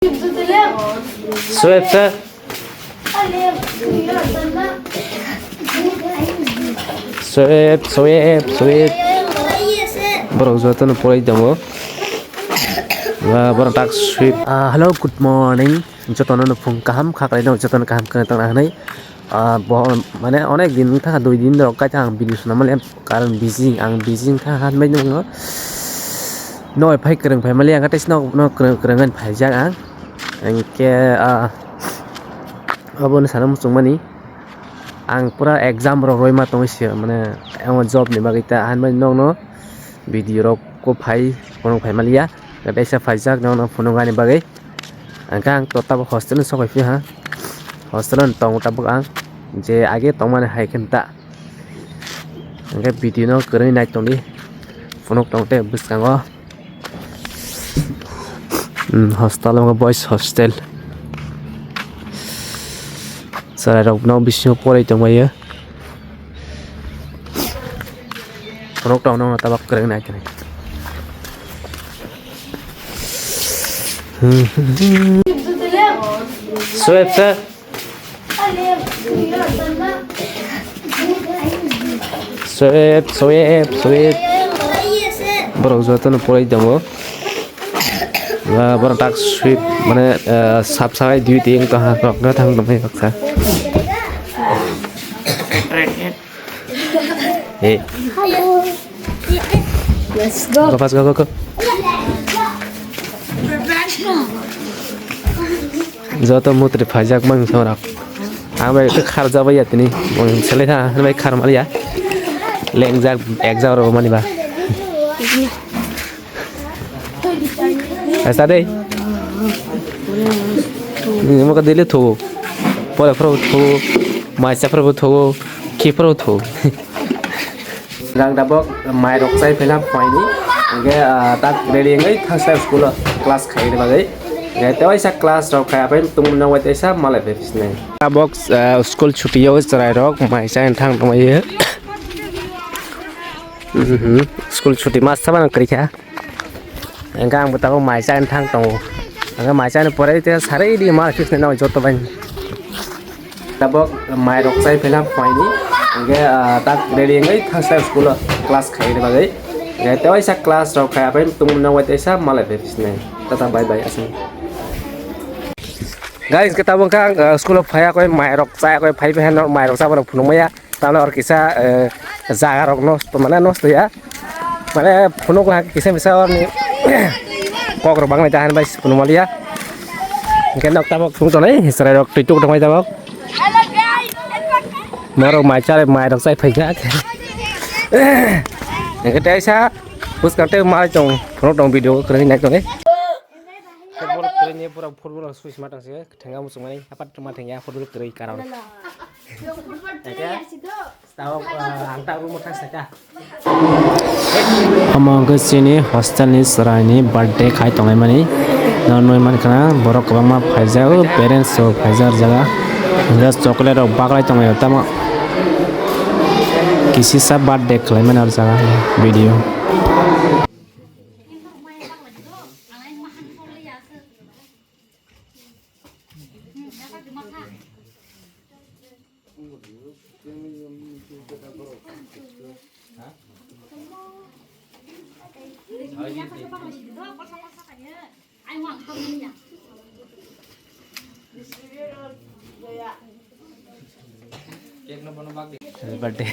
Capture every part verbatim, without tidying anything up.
Sweep, sir. Sweep, sweep, sweep. Borok jotono poroi tongo. Ah, borok tak sweep. Ah, hello, good morning. Jotono no phung kaham khaklai no, jotono kaham khe tongna hwnwi. Ah, bo, mane onek din wngkha, dui din rok kaisa ang video swnam maliya, karon busy, ang busy wngkha, hanbai nwngo. Noi phai kwrwng phai maliya, ang tei sino no kwrwng kwrwng ani phaijak ang. Hwnkhe, ah, obono sana muchungmani. Ang pura exam rok roima tongwi se, mane, omo job ni bagwi ta, hanbai nokno video rok ko phai, phunuk phai maliya. Kaisa phaijak nokno phunukani bagwi. Hwnkhe ang to tabuk hostel o sokoi phiha. Hostel o tongo tabuk ang. Je age tongmani hai khe ta. Hwnkhe video no kwrwngwi nai tongdi. Phunuk tong tei bwskango. Hmm, hostel o boys hostel. Chwrairok no bisingo porai tongbaio. Phunuk tong nokno tabuk kwrwngwi nai tongdi. Sweep, sir. Sweep, sweep, sweep. Borok jotono poroi tongo. Ba, borok tak sweep, mane, ah, sap sakai duty wngkha, rok na thang tongmani baksa. Hey. Let's go. Go, fast, go, go, go. Joto mutri phaijak mang sorak. Ang bai kharjak bai ya tini. Bong selai tha, bai khar maliya. Lengjak, ekjak ro mani ba. Asa dei. Ni mo ka dile tho. Pore phro tho. Mai sa phro tho. Ki phro tho. Rang dabok mai rok chai phela phaini. Hingke, ah, tak ready wngwi thangsa school o class khaini bagwi. Hingke tewaisa class rok khai apai tung nang bai teisa malai phai phisnai. Tabok, ah, school chuti yo chwrai rok mai chai thang tongmai. Mhm. School chuti mas sabana kwrwi kha. Hingke ang bo tabok mai chai thang tongo. Hingke mai chai pore te sarai di mal kis nang joto bai. Tabok mai rok chai phela phaini. Hingke, ah, tak ready wngwi thangsa school o class khaini bagwi. Hingke tewaisa class rok khai apai tung nang bai teisa malai phai phisnai. Tata bye bye asing. Guys, hingke tabok kha ang, ah, school o phai akoi mai rok chai akoi phai phai no mai rok chaba no phunuk maya. Tamle or kisa, eh, jaga rok nosto, mane nosto ya. Mane phunuk ha kisa misa or ni kok rok bang nai jahan bai phunuk maliya. Hingke nok tabok phunuk tonai, chwrai rok twi tuk tongmai tabok. Norok mai chale mai rok chai phai jak. Hingke teisa bwskang tei mai tong phunuk tong video kwrwngwi nai tonai. Football kwrwini borok football switch ma tang se thengya muchung mani apat ma thengya football kwrwi karon. Eke tao, ah, ang tao room thang saka. Omo hwnkhe chini hostel ni chwraini birthday khai tonglaimani. Norok nugwi mankha borok kwbangma phaijak, parents rok phaijak o jaga. Hwnkhe chocolate rok baklai tonglaio tamo. Kisisa birthday khwlaimani o jaga video. Happy birthday.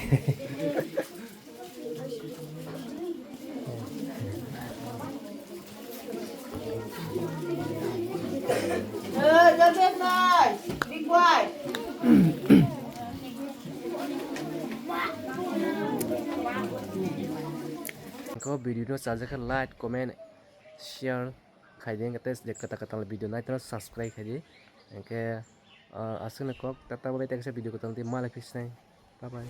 Ko video no chajak khe like, comment, share khai di, hwnkhe tei je kwtal kwtal video naitokno subscribe khai di. Hwnkhe, ah, aswkno kok, tata bai tei kaisa video kwtal tei malai phisnai. Bye bye.